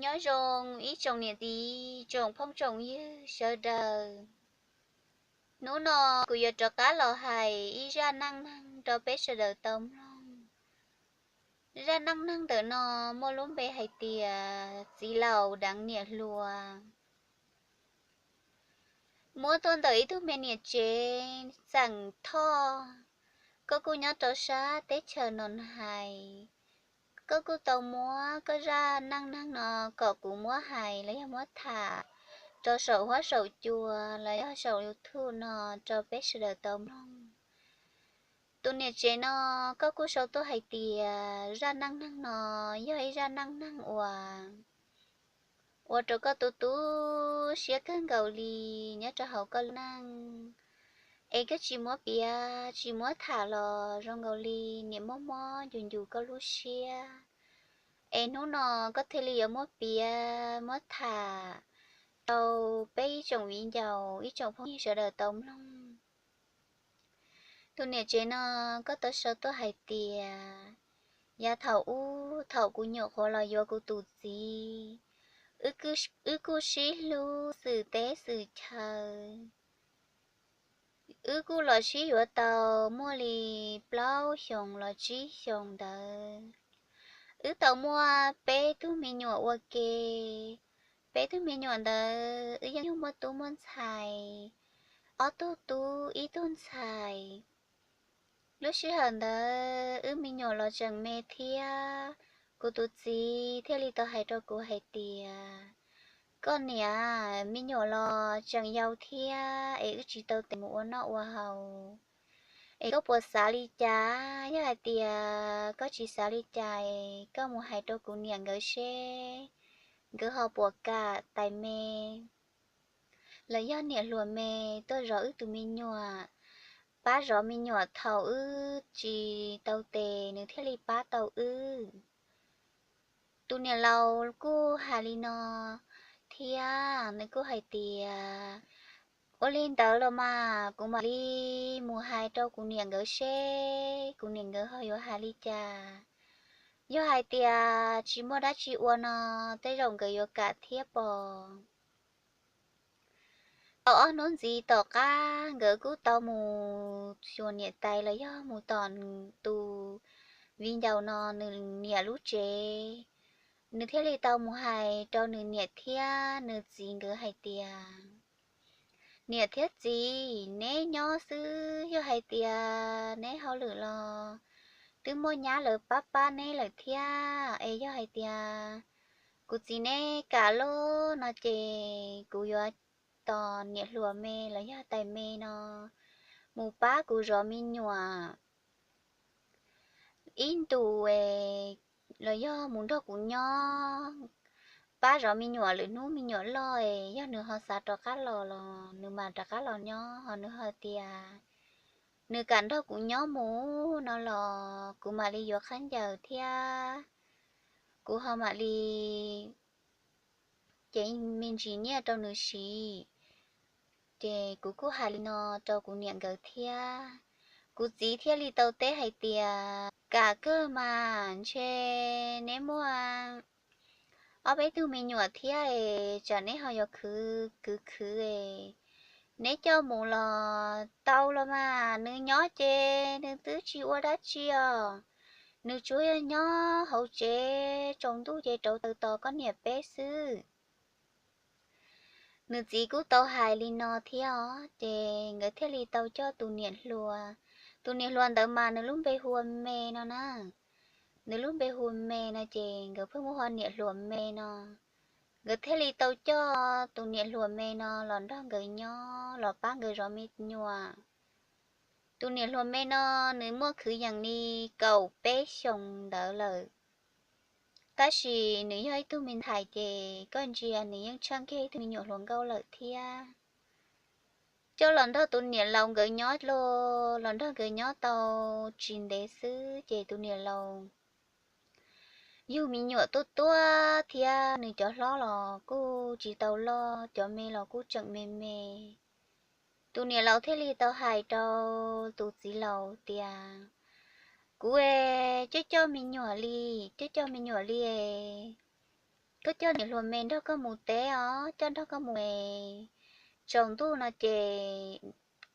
Nyob zoo ib tsoom niam txiv, tsoom phooj tsoom ywg sawv daws. Hnub no kuv yuav rov qab los hais ib zaj neej neeg rau peb sawv daws tau mloog. Zaj neej neeg ntawm no muaj lub npe hais tias txiv laus deev niam hluas. Muab tuaj ntawm ib tug me niam tsev xeem Thoj, koj kuj nyob rau sab teb chaws Noo Hais. Koj kuj tau muab koj zaj neej neeg no kom kuv muab hais los yog muab tham rau saum huab saum cua los yog saum YouTube no rau peb sawv daws tau mloog. Tus niam tsev no, koj kuj sau tuaj hais tias zaj neej neeg no yog ib zaj neej neeg uas ua rau koj tu tu siab kawg nkaus li nyob rau hauv koj lub neej, es koj tsis muab piav tsis muab tham los zoo nkaus li niam mob mob ncu ncu koj lub siab. Es hnub no koj thiaj li yuav muab piav muab tham rau peb ib tsoom viv ncaus ib tsoom phooj ywg sawv daws tau mloog. Tus niam tsev no, koj tau sau tuaj hais tias, yav thaum ub thaum kuv nyuam qhuav los yuav kuv tus txiv, wb kuj sib hlub xwm teb xwm chaw. Wb kuj los sib yuav tau muaj li plaub xyoos los tsib xyoos ntawd. Wb tau muaj peb tug me nyuam ua ke. Peb tug me nyuam ntawd wb yeej yug muaj tub muaj ntxhais, ob tug tub ib tug ntxhais. Lub sij hawm ntawd wb me nyuam los tseem me thiab, kuv tus txiv thiaj li tau hais rau kuv hais tias, koj niam, me nyuam los tseem yau thiab es wb tsis tau tes mus ua noj ua haus, es koj puas xav li cas? Yog hais tias koj tsis xav li cas es koj mus hais rau kuv niam nkawd seb nkawd ho puas kam tais me los yog niam hluas me tuaj zov wb tus me nyuam, pab zov me nyuam thaum wb tsis tau tes nws thiaj li pab tau wb. Tus niam laus kuj hais li no thiab nws kuj hais tias, ua li ntawd los mas kuv mam li mus hais rau kuv niam nkawd seb kuv niam nkawd ho yuav hais li cas. Yog hais tias tsis muaj dab tsi ua no, tej zaum nkawd yuav kam thiab pom. Tau ob hnub ntxiv tom qab nkawd kuj tau mus xyuas niam tais los yog mus tom tus viv ncaus no nws niam lub tsev. Nws thiaj li tau mus hais rau nws niam thiab nws txiv nkawd hais tias, niam thiab txiv, neb nyob xwb, yog hais tias neb hauj lwm los twb muaj nyab lawv pab pab neb lawm thiab, es yog hais tias kuv txiv neb kam loj no ces kuv yuav tos niam hluas me los yog tais me no mus pab kuv zov me nyuam ib ntus es los yog mus nrog kuv nyob, pab zov me nyuam lwm hnub me nyuam loj es yog nws ho xav rov qab los los nws mam rov qab los nyob, ho nws ho tias nws kam nrog kuv nyob mus no los kuv mam li yuav khaub ncaws thiab kuv ho mam li cev me ntsis nyiaj rau nws siv. Ces kuv kuj hais li no rau kuv niam nkawd thiab. Kuv txiv thiaj li tau teb hais tias, kam kawg mas, ntshe neb muaj ob peb tug me nyuam thiab es tsam neb ho yuav khwv kwv khwv es neb coj mus los tau los mas, nws nyob ces nws twb tsis ua dab tsi os. Nws tsuas yog nyob hauv tsev, tsaus ntuj ces rauv taws tos koj niam peb xwb. Nws txiv kuj tau hais li no thiab os, ces nkawd thiaj li tau coj tus niam hluas. Tus niam hluas ntawd mas nws lub npe hu ua Me no na. Nws lub npe hu ua Me no ces nkawd pheej muab hu ua niam hluas Me no. Nkawd thiaj li tau coj tus niam hluas Me no los nrog nkawd nyob, los pab nkawd zov me nyuam. Tus niam hluas Me no nws muaj kwv yees li kaum peb xyoos ntawd lawm, tab sis nws yog ib tug me ntxhais ces koj ntsia nws yeej tshaaj kiag ib tug me nyuam hluas nkauj lawm thiab. Coj los nrog tus niam laus nkawd nyob los, los nrog nkawd nyob tau tsis ntev xwb ces tus niam laus yug me nyuam tuaj tuaj thiab nws cov hlob los kuj tsis tau loj, cov me los kuj tseem me me. Tus niam laus thiaj li tau hais rau tus txiv laus tias, kuv es coj coj me nyuam li, coj coj me nyuam li es tuaj coj niam hluas me nrog koj mus teb os, coj nrog koj mus es tsaus ntuj no ces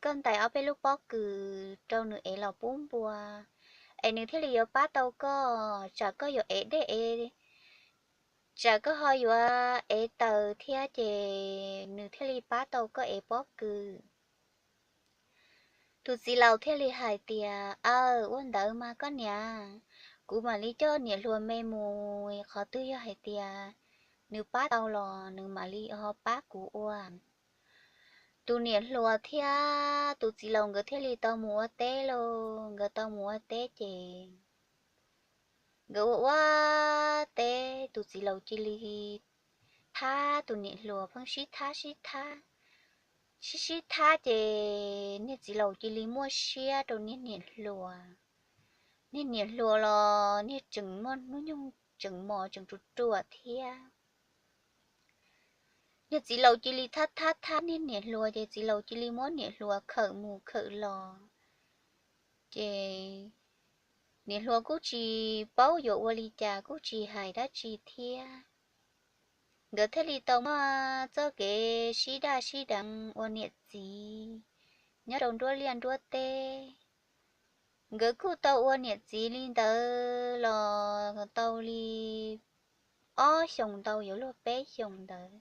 koj ntais ob peb lub pob kws rau nws ev los pub npua, es nws thiaj li yuav pab tau koj, tsam koj yuav ev dej ev, tsam koj ho yuav ev taws thiab ces nws thiaj li pab tau koj ev pob kws. Tus txiv laus thiaj li hais tias, Aw, ua ntawd mas koj niam, kuv mam li coj niam hluas me mus, qhov twg yog hais tias nws pab tau los nws mam li ho pab kuv ua. Tus niam hluas thiab tus txiv laus nkawd thiaj li tau mus ua teb lauj. Nkawd tau mus ua teb ces nkawd ua ua teb, tus txiv laus cia li thab tus niam hluas, pheej sib thab sib thab, sib sib thab ces niag txiv laus cia li muaj siab rau niag niam hluas. Niag niam hluas los niag tseem muaj hnub nyoog tseem mos tseem ruam ruam thiab. Niag txiv laus cia li thab thab thab niag niam hluas ces txiv laus cia li muab niam hluas khawm mus khawm los. Ces niam hluas kuj tsis paub yuav ua li cas, kuj tsis hais dab tsi thiab. Nkawd thiaj li tau muaj txoj kev sib daj sib deev ua niam txiv nyob rau nruab liaj nruab teb. Nkawd kuj tau ua niam txiv li ntawd los tau li ob xyoos ntau, yuav luag peb xyoos ntawd.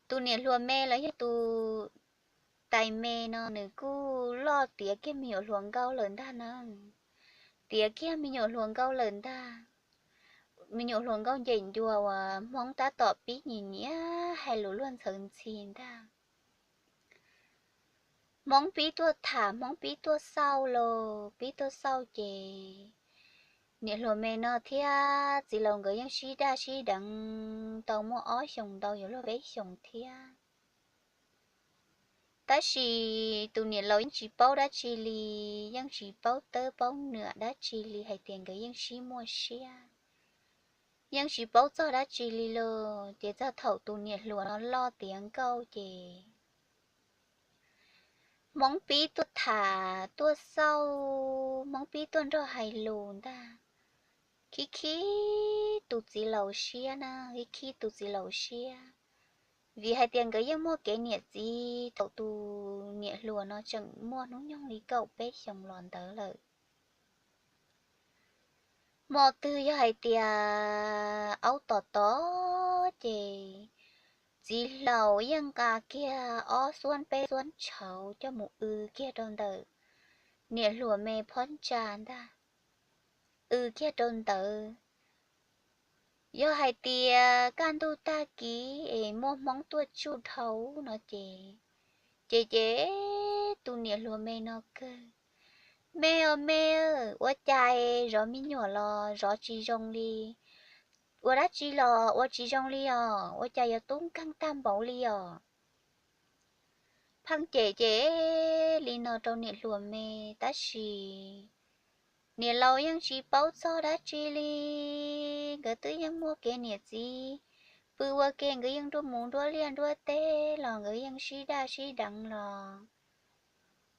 Tus niam hluas me los yog tus tais me no nws kuj loj tiav kiag me nyuam hluas nkauj lawm ntag na. Tiav kiag me nyuam hluas nkauj lawm ntag. Me nyuam hluas nkauj ncem ncua uas Hmoob tab tom pib nyiam nyiam hais lus luag ntxhawv ntxhi ntag. Hmoob pib tuaj tham, Hmoob pib tuaj xauj los pib tuaj xauj ces niam hluas me no thiab txiv laus nkawd yeej sib daj sib deev tau muaj ob xyoos ntau, yuav luag peb xyoos thiab. Tab sis tus niam laus yeej tsis paub dab tsi li, yeej tsis paub tawb paub nwam dab tsi li hais tias nkawd yeej sib muaj siab, yeej tsis paub txog dab tsi li los. Ces txog thaum tus niam hluas no loj tiav nkauj ces Hmoob pib tuaj tham tuaj xauj, Hmoob pib tuaj nrog hais lus ntag. Khib khib tus txiv laus siab na, khib khib tus txiv laus siab, vim hais tias nkawd yeej muaj kev niam txiv thaum tus niam hluas no tseem muaj hnub nyoog li kaum peb xyoos los ntawd lawm. Hmo twg yog hais tias aub tom tod ces txiv laus yeej nqa kiag ob xuab peb xuab tshauv coj mus w kiag rau ntawm niam hluas me phab ntsa ntag, w kiag rau ntawd. Yog hais tias kaj ntug tag kis es muaj Hmoob tuaj tsuj dhau no ces, ces ces tus niam hluas me no kawg, Me os me, ua cas zov me nyuam los zov tsis zoo li, ua dab tsi los ua tsis zoo li os, ua cas yuav tub nkeeg tag npaum li os? Pheej cem cem li no rau niam hluas me, tab sis niam laus yeej tsis paub txog dab tsi li. Nkawd twb yeej muaj kev niam txiv, pw ua ke nkawd yeej nruab mus nruab liaj nruab teb los nkawd yeej sib daj sib deev los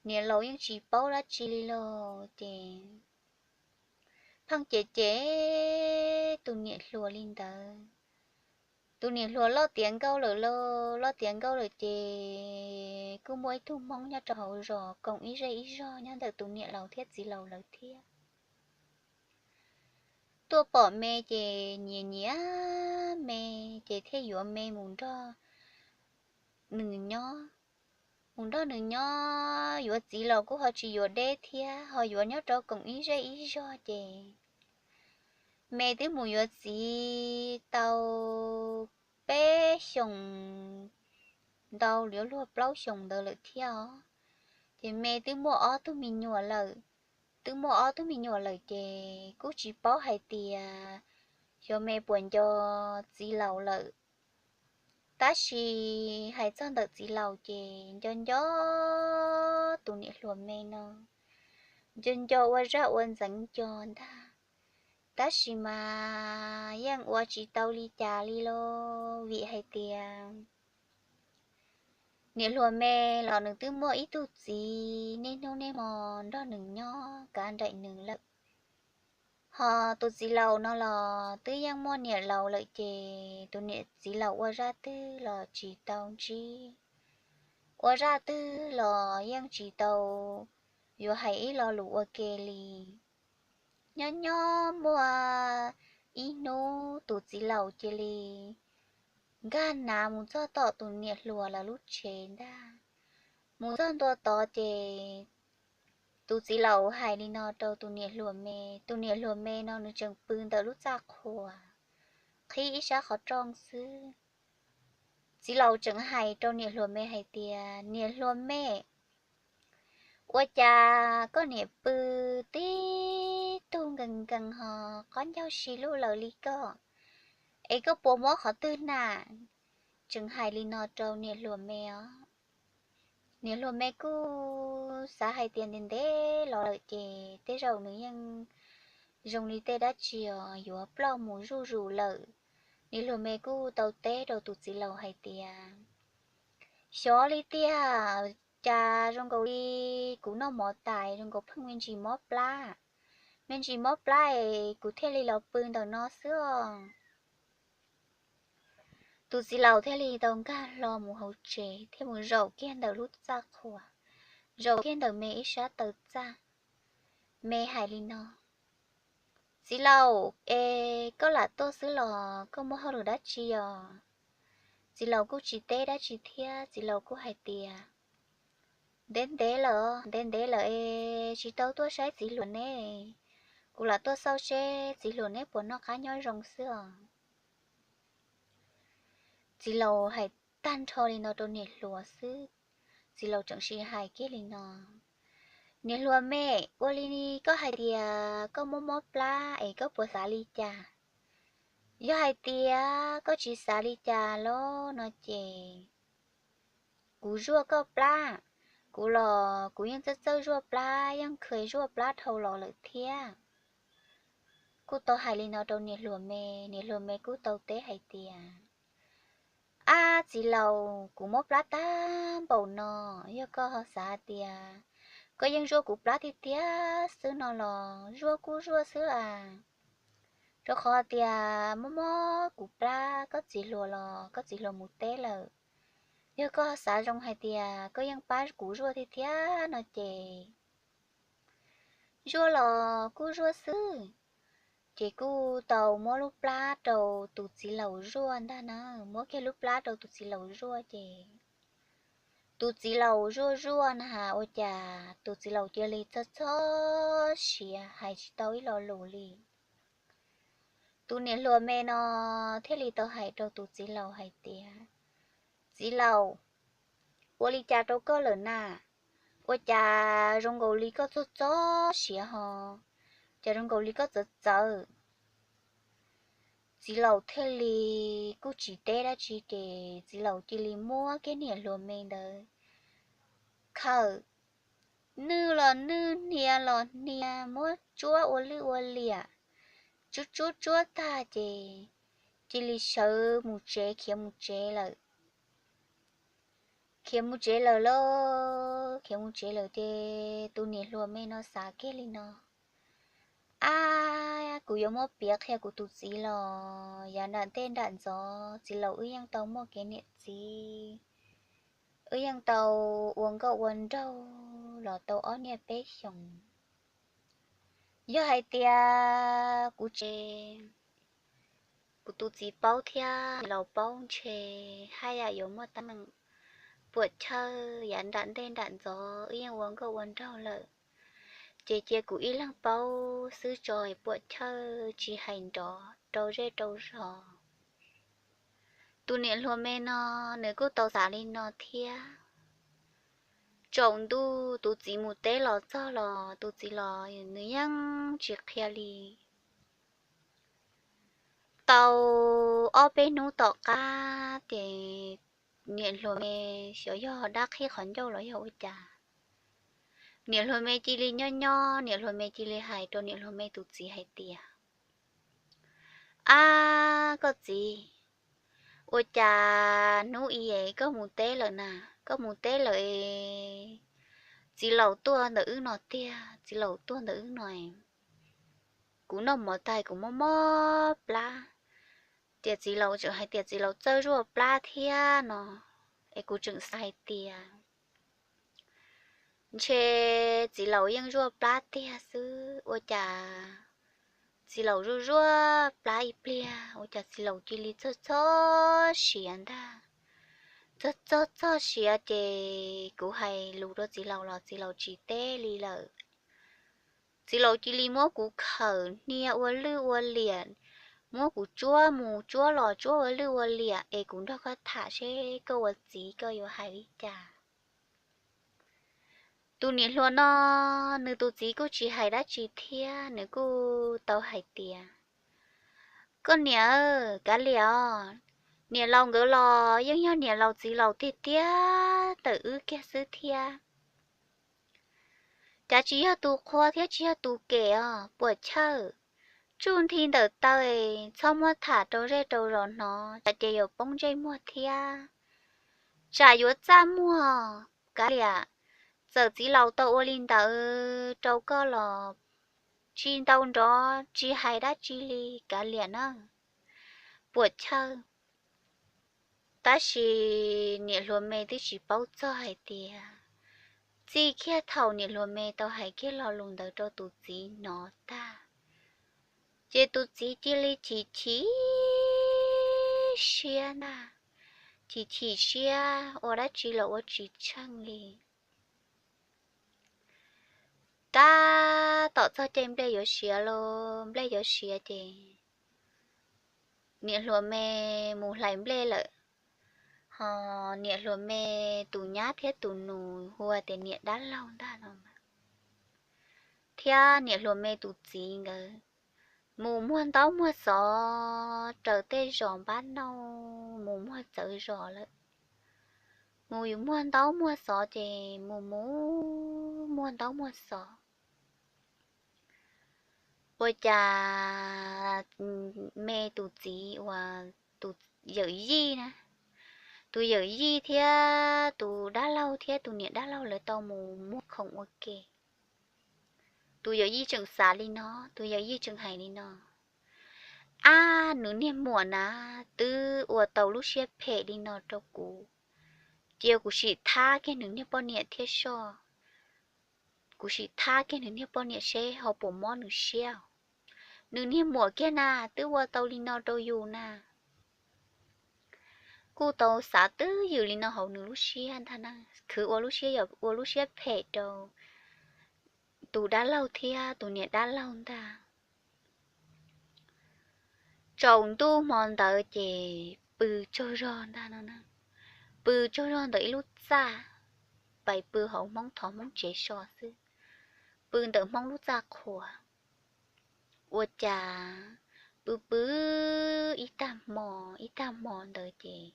niam laus yeej tsis paub dab tsi li los ces pheej cem cem tus niam hluas li ntawd. Tus niam hluas loj tiav nkauj lawm lauj, loj tiav nkauj lawm ces kuj muaj ib tug Hmoob nyob rau hauv zos koom ib zej ib zog nyob ntawm tus niam laus thiab txiv laus lawv thiab. Tuaj pom me ces nyiam nyiam me, ces thiaj yuav me mus nrog nws nyob. Mus nrog nws nyob, yuav txiv los kuj ho tsis yuav deb thiab, ho yuav nyob rau koom ib zej ib zog ces me twb mus yuav txiv tau peb xyoos ntau, yuav luag plaub xyoos ntawd lawm thiab os. Ces me twb muaj ob tug me nyuam lawm, twb muaj ob tug me nyuam lawm ces kuj tsis paub hais tias xyov me puas nco txiv laus lawm. Tab sis hais txog ntawm txiv laus ces nco nco tus niam hluas me no, nco nco ua zaj ua ntxeev nco ntag. Tab sis mas yeej ua tsis tau li cas li lauj, vim hais tias niam hluas me los nws twb muaj ib tug txiv niaj hnub niaj hmo nrog nws nyob kav nraim nws lawm. Ho tus txiv laus no los twb yeej muaj niam laus lawm ces tus niam txiv laus ua zaj twg los tsis tau ntsib, ua zaj twg los yeej tsis tau yuav hais ib lo lus ua ke li. Nyob nyob muaj ib hnub tus txiv laus cia li nkag nav mus txog tom tus niam hluas lawv lub tsev ntag. Mus txog ntua tod ces tus txiv laus hais li no rau tus niam hluas me, tus niam hluas me no nws tseem pw ntawm lub txaj qhua, qhib ib sab qhov rooj xwb. Txiv laus tseem hais rau niam hluas me hais tias, Niam hluas me, ua cas koj niam pw tib tug nkees nkees ho qaub ncaug si lug lawm li koj, es koj puas mob qhov twg na? Tseem hais li no rau niam hluas me os. Niam hluas me kuj xav hais tias ntev ntev los lawm ces tej zaum nws yeej zoo li tej dab tsi os yuav ploj mus zuj zus lawm. Niam hluas me kuj tau teb rau tus txiv laus hais tias, Xyov li tiag, cas zoo nkaus li kuv noj mov tas zoo nkaus pheej me ntsis mob plab, me ntsis mob plab es kuv thiaj li los pw ntawm no xwb os. Tus txiv laus thiaj li tau nkag hlo mus hauv tsev thiab mus zaum kiag ntawm lub txaj qhua, zaum kiag ntawm me ib sab taw txaj. Me hais li no, Txiv laus, es koj lam tuaj xwb los koj muaj hauj lwm dab tsi os? Txiv laus kuj tsis teb dab tsi thiab, txiv laus kuj hais tias, Ntev ntev lawm, ntev ntev lawm es tsis tau tuaj saib txiv hluas neb. Kuv lam tuaj xauj seb txiv hluas neb puas noj qab nyob zoo xwb os. Txiv laus hais tag nrho li no rau niam hluas xwb, txiv laus tseem sim hais kiag li no, Niam hluas me, ua li koj hais tias koj mob mob plab es koj puas xav li cas? Yog hais tias koj tsis xav li cas los no ces kuv zuaj koj plab. Kuv los kuv yeej txawj txawj zuaj plab, yeej kheev zuaj plab dhau los lawm thiab. Kuj tau hais li no rau niam hluas me, niam hluas me kuj tau teb hais tias, Ab txiv laus, kuv mob plab tag npaum no, yog koj ho xav tias koj yeej zuaj kuv plab tiag tiag xwb no los zuaj kuj zuaj xwb as. Rau qhov tias mob mob kuv plab koj txiv hluas los koj txiv hluas mus teb lawm. Yog koj xav zoo hais tias koj yeej pab kuv zuaj tiag tiag no ces zuaj los kuj zuaj xwb. Ces kuj tau muab lub plab rau tus txiv laus zuaj ntag na, muab kiag lub plab rau tus txiv laus zuaj ces tus txiv laus zuaj zuaj na has ua cas tus txiv laus cia li txog txog siav hais tsis tau ib lo lus li. Tus niam hluas me no thiaj li tau hais rau tus txiv laus hais tias, Txiv laus, ua li cas rau koj lawm na? Ua cas zoo nkaus li koj txog txog siav ho, cas zoo nkaus li koj txawv txawv? Txiv laus thiaj li kuj tsis teb dab tsi ces txiv laus cia li muab kiag niam hluas me ntawd khawm, nwj los nwj, hnia los hnia, muab tsuab ua lwj ua liam, tsuab tsuab tsuab tag ces cia li sawv mus tsev, khiav mus tsev lawm. Khiav mus tsev lawm lauj, khiav mus tsev lawm ces tus niam hluas me no xav kiag li no, Ab, kuv yuav muab piav qhia kuv tus txiv los yav nram ntej nram ntxov txiv laus wb yeej tau muaj kev niam txiv, wb yeej tau ua nkauj ua nraug los tau ob niaj peb xyoos. Yog hais tias kuv tsev, kuv tus txiv paub thiab txiv laus paub ntshe haj yam yuav muaj teeb meem puam chawj. Yav nram ntej nram ntxov wb yeej ua nkauj ua nraug lawm, ces cia kuv ib leeg paub xwb tso, puam chawj tsis hais nrov rau zej rau zos. Tus niam hluas me no nws kuj tau xav li no thiab. Tsaus ntuj tus txiv mus teb los txog los tus txiv los nws yeej tsis qhia li. Tau ob peb hnub tom qab ces niam hluas me, xyov yog dab qhib qhov ncauj los yog ua cas, niam hluas me cia li nyob nyob niam hluas me cia li hais rau niam hluas me tus txiv hais tias, Ab koj txiv, ua cas hnub i koj mus teb lawm na? Koj mus teb lawm, txiv laus tuaj ntawm wb no tiag, txiv laus tuaj ntawm wb no. kuv noj mov tag kuv mob mob plab, tias txiv laus tseem hais tias txiv laus txawj zuaj plab thiab no, es kuv tseem xav hais tias ntshe txiv laus yeej zuaj plab tiag xwb, ua cas txiv laus zuaj zuaj plab ib pliag ua cas txiv laus cia li txog txog siav ntag. Txog txog txog siav ces kuv hais lus rau txiv laus los txiv laus tsis teb li lawm. Txiv laus cia li muab kuv khawm hnia ua lwj ua liam, muab kuv tsuab mus tsuab los tsuab ua lwj ua liam es kuv nrog koj tham seb koj ua txiv koj yuav hais li cas. Tus niam hluas no, nws tus txiv kuj tsis hais dab tsi thiab nws kuj tau hais tias, koj niam, kav liam os, niam laus nkawd los yeej yog niam laus txiv laus tiag tiag tawm wb kiag xwb thiab. Cas tsis yog tus qhua thiab tsis yog tus kem os, puam chawj. Tsuj nthi ntawm taw, txhob muab tham rau zej rau zos hnov tsam ces yuav poob ntsej muag thiab. Tsam yuav txaj muag, kav liam, txawm txiv laus tau ua li ntawd rau koj los tsis ntau nrov tsis hais dab tsi li, kav liam na, puam chawj. Tab sis niam hluas me twb tsis paub txog hais tias, txij kiag thaum niam hluas me tau hais kiag lo lus ntawd rau tus txiv hnov tag, ces tus txiv cia li chim chim siab ntag, chim chim siab ua dab tsi los ua tsis tsheej li. Tab tom txog caij nplej yuav siav los nplej yuav siav ces niam hluas me mus hlais nplej lawm, ho niam hluas me tus nyab thiab tus nus hu tias niam dab laug ntag no, thiab niam hluas me tus txiv nkawd mus muag ntaub muag xov raws tej zos npab nauj, mus muag txawv zos lawm. Mus yus muag ntaub muag xov ces mus mus muag ntaub muag xov, ua cas me tus txiv uas tus yawm yij na, tus yawm yij thiab tus dab laug thiab tus niam dab laug lawv tau mus muag khoom ua ke. Tus yawm yij tseem xav li no, tus yawm yij tseem hais li no, ab, nws niag muam na twb ua tau lub siab phem li no rau kuv, cia kuv sim thab kiag nws niag poj niam thiab soj, kuv sim thab kiag nws niag poj niam seb ho puas mob nws siab. Nws niag muam kiag na twb ua tau li no rau yus na. Kuj tau xav twb ywm li no hauv nws lub siab ntag na, khwv ua lub siab, ua lub siab phem rau tus dab laug thiab tus niam dab laug ntag. Tsaus ntuj hmo ntawd ces pw tsaug zog ntag no, pw tsaug zog ntawm ib lub txaj, pais pw hauv Hmoob thov Hmoob tsev so xwb, pw ntawm Hmoob lub txaj qhua. Ua cas pw pw ib tag hmo, ib tag hmo ntawd ces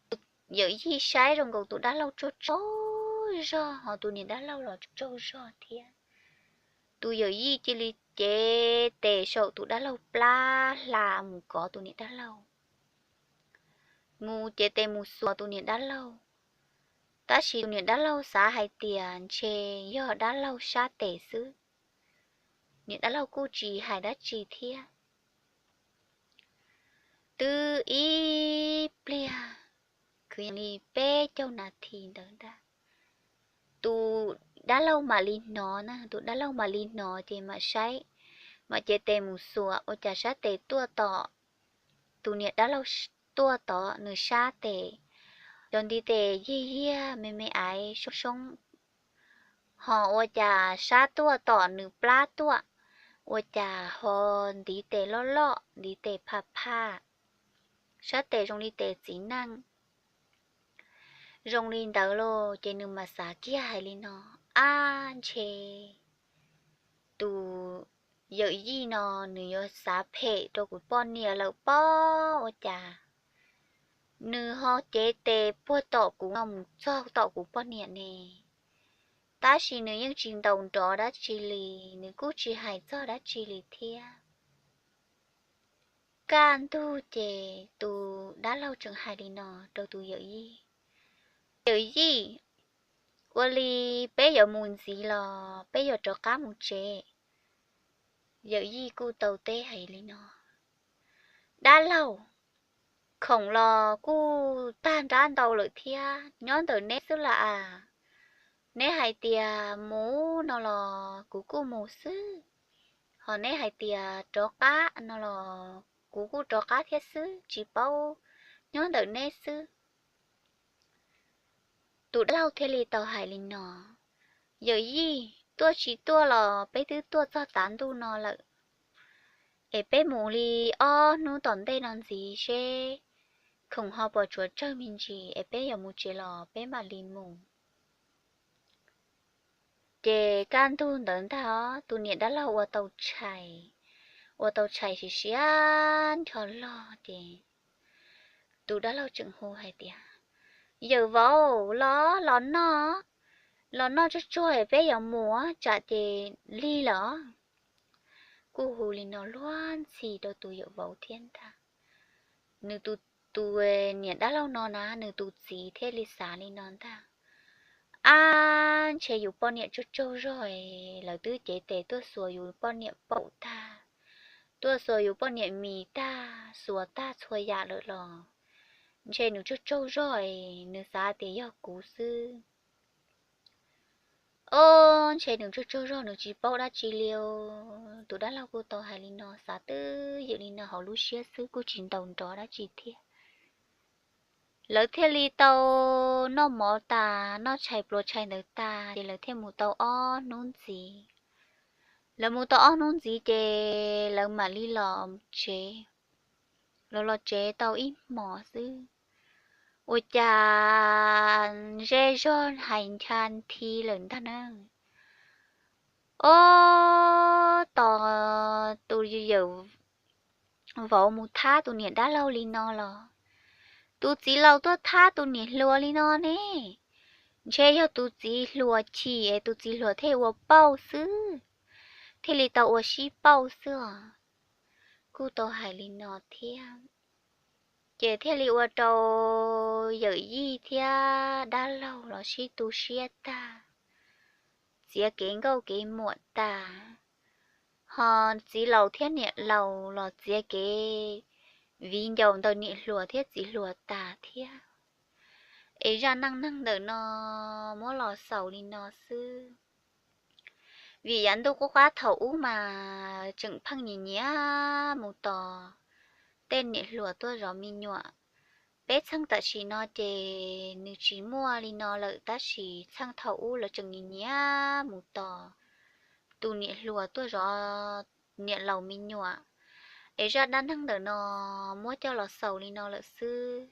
tus yawm yij saib zoo nkaus tus dab laug tsaug tsaug zog, ho tus niam dab laug los tsaug zog thiab. Tus yawm yij cia li cev tes saum tus dab laug plab hla mus kov tus niam dab laug, mus cev tes mus xuas tus niam dab laug. Tab sis tus niam dab laug xav hais tias ntshe yog dab laug sab tes xwb, niam dab laug kuj tsis hais dab tsi thiab. Twb ib pliag, kwv yees li peb caug nas this ntawd ntag, tus dab laug mam li hnov na, tus dab laug mam li hnov ces mam saib, mam cev tes mus xuas ua cas sab tes tuaj tom, tus niam dab laug tuaj tom nws sab tes, cov ntiv tes yiag yiag me me aiv soob soob, ho ua cas sab tuaj tom nws plab tuaj, ua cas ho ntiv tes loj loj ntiv tes phaj phaj, sab tes zoo li tes txiv neej. Zoo li ntawd los ces nws mam xav kiag hais li no, ab, ntshe tus yawm yij no nws yuav xav phem rau kuv poj niam lawm pob, ua cas nws ho cev tes puag tom kuv no mus txog tom kuv poj niam ne. Tab sis nws yeej tsis ntaus nrov dab tsi li, nws kuj tsis hais txog dab tsi li thiab. Kaj ntug ces tus dab laug tseem hais li no rau tus yawm yij, yawm yij, ua li peb yuav mus ntxiv los peb yuav rov qab mus tsev? Yawm yij kuj tau teb hais li no: Dab laug, khoom los kuj tag nrab ntau lawm thiab, nyob ntawm neb xwb las as. Neb hais tias mus no los kuv kuj mus xwb, ho neb hais tias rov qab no los kuv kuj rov qab thiab xwb, tsis paub, nyob ntawm neb xwb. Tus dab laug thiaj li tau hais li no: Yawm yij, tuaj tsis tuaj los peb twb tuaj txog tav ntuj no lawm, es peb mus li ob hnub tom ntej no ntxiv seb khoom ho puas tsuas tsawg me ntsis es peb yuav mus tsev los peb mam li mus. Ces kaj ntug ntawd ntag os, tus niam dab laug ua tau tshais, ua tau tshais siav siav nrho log ces tus dab laug tseem hu hais tias: Yawm vauv, los los noj, los noj tsuag tsuag peb yuav mus tsam ces lig lawm. Kuj hu li no luag ntxhi rau tus yawm vauv thiab ntag. Nws tus, tus niam dab laug no na, nws tus txiv thiaj li xav li no ntag: Ab, ntshe yus poj niam tsaug tsaug zog, lawv twb cev tes tuaj xuas yus poj niam paum tag, tuaj xuas yus poj niam mis tag, xuas tag txhua yam lawm los ntshe nws tsaug tsaug zog, nws xav tias yog kuv xwb. Ob, ntshe nws tsaug tsaug zog, nws tsis paub dab tsi li. Tus dab laug kuj tau hais li no, xav twb ywm li no hauv lub siab xwb, kuj tsis ntaus nrov dab tsi thiab. Lawv thiaj li tau noj mov tas, noj tshais pluas tshais ntawd tas ces lawv thiaj mus tau ob hnub ntxiv. Lawv mus tau ob hnub ntxiv ces lawv mam li los tsev. Lawv los tsev tau ib hmos xwb, ua cas zej zog hais ncha nthi lawm ntag na. Ob, tos tus yawm vauv mus thab tus niam dab laug li no los tus txiv laus tuaj thab tus niam hluas li no ne. Ntshe yog tus txiv hluas chim es tus txiv hluas thiaj ua pauj xwb, thiaj li tau ua sib pauj xwb os. Kuj tau hais li no thiab, ces thiaj li ua rau yawm yij thiab dab laug los sib tu siab tag, txiav kev nkauj kev muam tas, ho txiv laus thiab niam laus los txiav kev viv ncaus ntawm niam hluas thiab txiv hluas tas thiab. Es zaj neej neeg ntawm no muab los xaus li no xwb. Vim yav ntuj qub qab thaum ub mas tseem pheej nyiam nyiam mus tos tej niam hluas tuaj zov me nyuam. Peb txheej tam sim no ces nws tsis muaj li no lawm, tab sis txheej thaum ub lawv tseem nyiam nyiam mus tos tus niam hluas tuaj zov niam laus me nyuam. Es zaj dab neeg ntawm no muab coj los xaus li no lawm xwb.